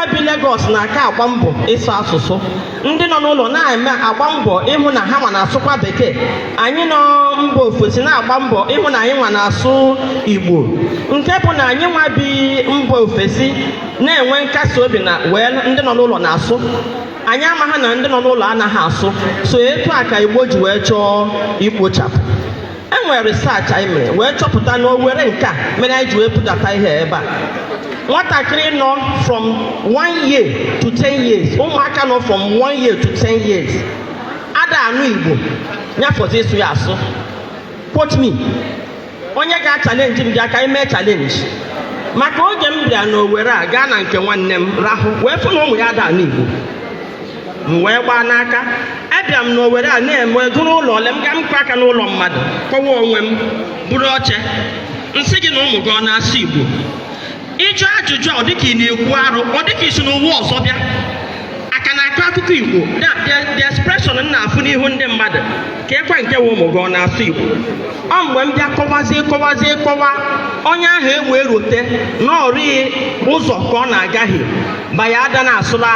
Nwa bi Lagos na-aka agba mbọ ịsụ asụsụ. Ndị nọ n'ụlọ na-eme agba mbọ ịhụ na ha nwa na-asụkwa Bekee. Anyị nọ mba ofesi na-agba mbọ ịhụ na anyị nwa na-asụ Igbo, nke bụ na anyị nwa bi mba ofesi na-enwe nkasi obi na wee ndị nọ n'ụlọ na-asụ. Anyị amaghị na ndị nọ n'ụlọ anaghị asụ. So etu a ka Igbo ji wee chọọ ikpochapụ. E nwere research anyị mere wee chọpụta na Owere nke a mere anyị ji wee budata ihe ebe a. Nwatakịrị nọ from 1 year to 10 years, ụmụaka nọ from 1 year to 10 years ada anụ Igbo, nyafọzi ịsụ ya asụ. Quote me, onye ga-achallenge m bịa ka anyị mee challenge. Maka oge m bịara n'Owere a, gaa na nke nwanne m rahụ, wee fụ na ụmụ ya ada anụ Igbo, m wee gbaa n'aka. Abịa m n'Owere a na-eme gụrụ ụlọ ole m ga m kụ aka n'ụlọ mmadụ, kọwa onwe m, bụrụ oche nsị gị na ụmụ gị ọ na-asụ Igbo? Ịjụ ajụjụ a, ọ dịka ị na-ekwu arụ, ọ dịka isi n'ụwa ọzọ bịa aka na-akọ akụkọ Igbo. The expression m na-afụ n'ihu ndị mmadụ ka ekwe nke nwe ụmụ gị ọ na-asụ Igbo. Ọ mgbe m bịa kọwazie, kọwazie, kọwa, onye ahụ ewee rote na ọrịghị ụzọ ka ọ na-agaghị baya ada na-asụla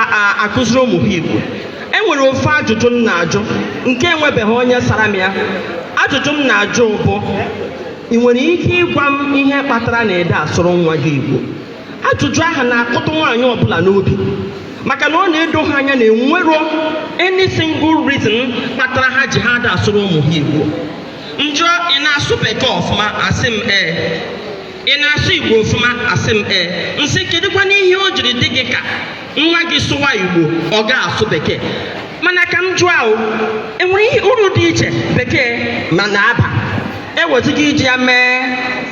akụziri ụmụ ha Igbo. E nwere ofe ajụjụ m na-ajụ nke enwebeghị onye sara m ya. Ajụjụ m na-ajụ bụ, ị nwere ike ịgwa m ihe kpatara na ede asụrụ nwa gị Igbo? Ajụjụ ahụ na-akụtụ nwaanyị ọbụla n'obi, maka na ọ na-edo ha anya na enwero any single reason kpatara ha ji ha ada asụrụ ụmụ ha Igbo. Njọ, ị na-asụ Bekee ọfụma? Asị m ee. Ị na-asụ Igbo ọfụma? Asị m ee. Nsị, kedụkwa n'ihe o jiri dị gị ka nwa gị sụwa Igbo, ọ ga-asụ Bekee? Mana ka m jụọ ahụ, enwere ihe uru dị iche Bekee ma na-aba ewezụga iji ya mee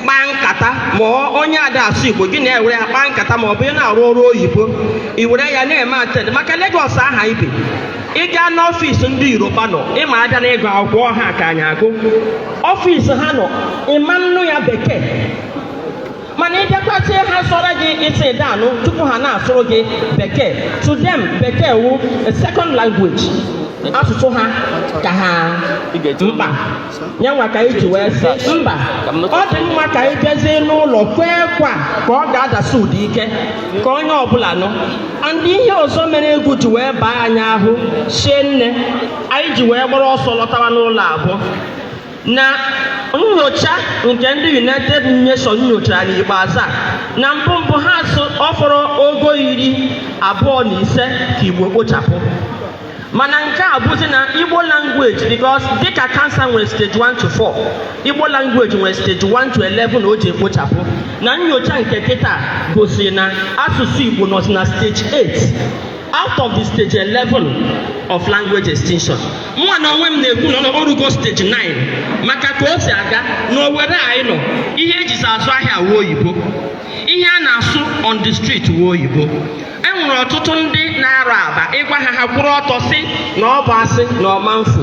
kpaa nkata? Ma onye ada asụ Igbo, gị na-ewere ya kpaa nkata, ma ọ bụ ị na-arụ ọrụ oyibo, i were ya na-eme attend. Maka Lagos aha ibe, ị gaa n'ọfịs ndị Yoruba nọ, ịma abịa n'ịgụ akwụkwọ ha ka anyị agụ ọfịs ha nọ, ịma nnụ ya Bekee. Mana ị bịakwazie, ha sọrọ gị isi danụ tupu ha na-asụrụ gị Bekee. To them, Bekee wu a second language, asụsụ ha ka ha mkpa. Nyanwa ka anyị ji wee sị mba, ọ dị mma ka anyị bịazie n'ụlọ kwee kwa ka ọ ga-adasi ụda ike ka onye ọbụla nụ. And ihe ọzọ mere egwu ji wee baa anyị ahụ shie nne, anyị ji wee gbara ọsọ lọtawa n'ụlọ abụọ na nyocha nke ndị United Nations nyochara n'ikpeazụ a, na mbụ mbụ ha sụ ọ fọrọ ogo 25 ka Igbo kpochapụ. Mana nke a bụzi na Igbo language, because dịka cancer nwere stage 1 to 4, Igbo language nwere stage 1 to 11 o ji ekpochapụ. Na nyocha nke kịta gosiri na asụsụ Igbo nọzi na stage 8 out of the stage 11 of language extinction. Mụnwa na onwe m na-ekwu na ọ rugo stage 9, maka ka o si aga n'Owere anyị nọ, ihe ejizi azụ ahịa wuo oyibo, ihe a na-asụ on the street wuo oyibo. E nwere ọtụtụ ndị na-arụ aba, ịgwa ha, ha kwụrụ ọtọ sị na ọ bụ asị, na ọma mfu.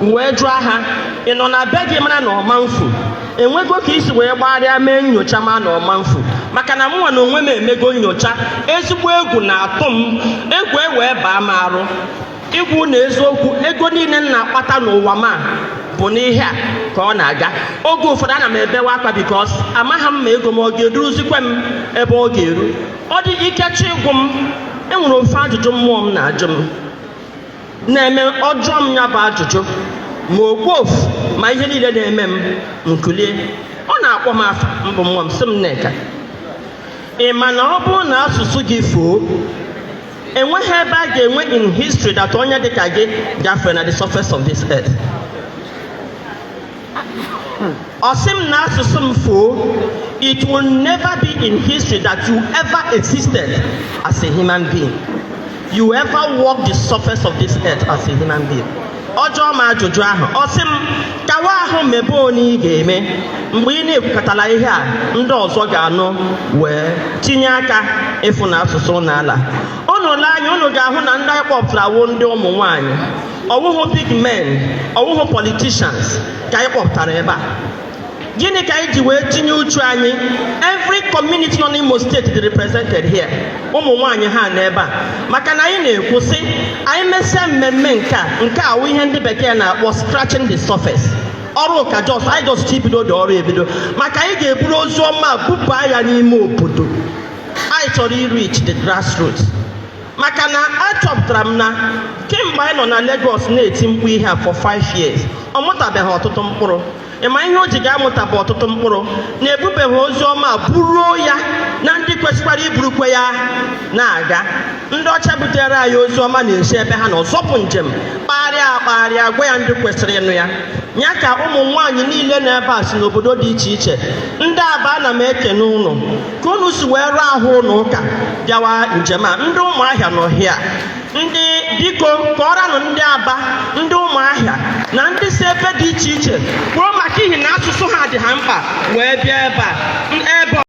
Wee jụọ ha, ị nọ na be gị mara na ọma mfu? Enwego ka isi wee gbagharịa mee nyocha ma na ọma mfu? Maka na mụnwa na onwe m emego nyocha, ezigbo egwu na-atụ m, egwu e wee baa m arụ. Igwu na eziokwu, ego niile m na-akpata n'ụwa ma bụ n'ihe a ka ọ na-aga. Oge ụfọdụ ana m ebewe akwa, because amaghị m ma ego m ọ ga-eruzikwa m ebe ọ ga-eru. Ọ dị ikechi ịgwụ m. Enwere ofe ajụjụ mmụọ m na-ajụ m na-eme ọjọọ m, ya bụ ajụjụ ma okpofu ma ihe niile na-eme m nkulie. Ọ na-akpọ m afa mbụ, mmụọ m sị m, "Nneka, ị ma na ọ bụrụ na asụsụ gị fuo, enweghị ebe a ga-enwe in history that onye dịka gị gafere na the surface of this earth?" Ọ sị m na asụsụ m fuo, it will never be in history that you ever existed as a human being, you ever walk the surface of this earth as a human being. Ọjọọ m ajụjụ ahụ, ọ sị m kawa ahụ mebe onye ị ga-eme. Mgbe ị na-ekwukọtala ihe a, ndị ọzọ ga-anụ wee tinye aka ịfụ na asụsụ n'ala unu. Lee anya, unu ga-ahụ na ndị anyị kpọpụtara wụ ndị ụmụ nwanyị, ọwụhụ big men, ọwụhụ politicians ka anyị kpọpụtara ebe a. Gịnị ka anyị ji wee tinye uchu anyị? Every community nọ n'Imo Steeti dị represented here. Ụmụ nwaanyị ha nọ ebe a maka na anyị na-ekwu sị anyị mesịa mmemme nke a, nke a wụ ihe ndị Bekee na-akpọ scratching the surface. Ọrụ ka just anyị just ibido dị ọrụ ebido, maka anyị ga-eburu ozu ọma bupụ ya n'ime obodo. Anyị chọrọ ireach the grassroots. Maka na achọpụtara m na kemgbe anyị nọ na Lagos na-eti mkpu ihe a for 5 years, ọ mụtabeghị ọtụtụ mkpụrụ. Ịma ihe o ji ga-amụtabụ ọtụtụ mkpụrụ na-ebubeghị ozi ọma buruo ya na ndị kwesịkwara iburukwe ya na-aga. Ndị ọcha butere anyị ozi ọma na-esi ebe ha nọ zọpụ njem, kpagharịa akpagharịa, gwa ya ndị kwesịrị ịnụ ya. Ya ka ụmụ nwaanyị niile nọ ebe a si n'obodo dị iche iche, ndị Aba, ana m ekene ụnụ ka unu si wee rụọ ahụ ụnụ ụka bịawa njem a. Ndị Ụmụahịa nọ hịa, ndị biko kọọranụ ndị Aba, ndị Ụmụahịa na ndị si ebe dị iche iche kwuo maka ihi na asụsụ ha dị ha mkpa wee bịa ebe a ebe.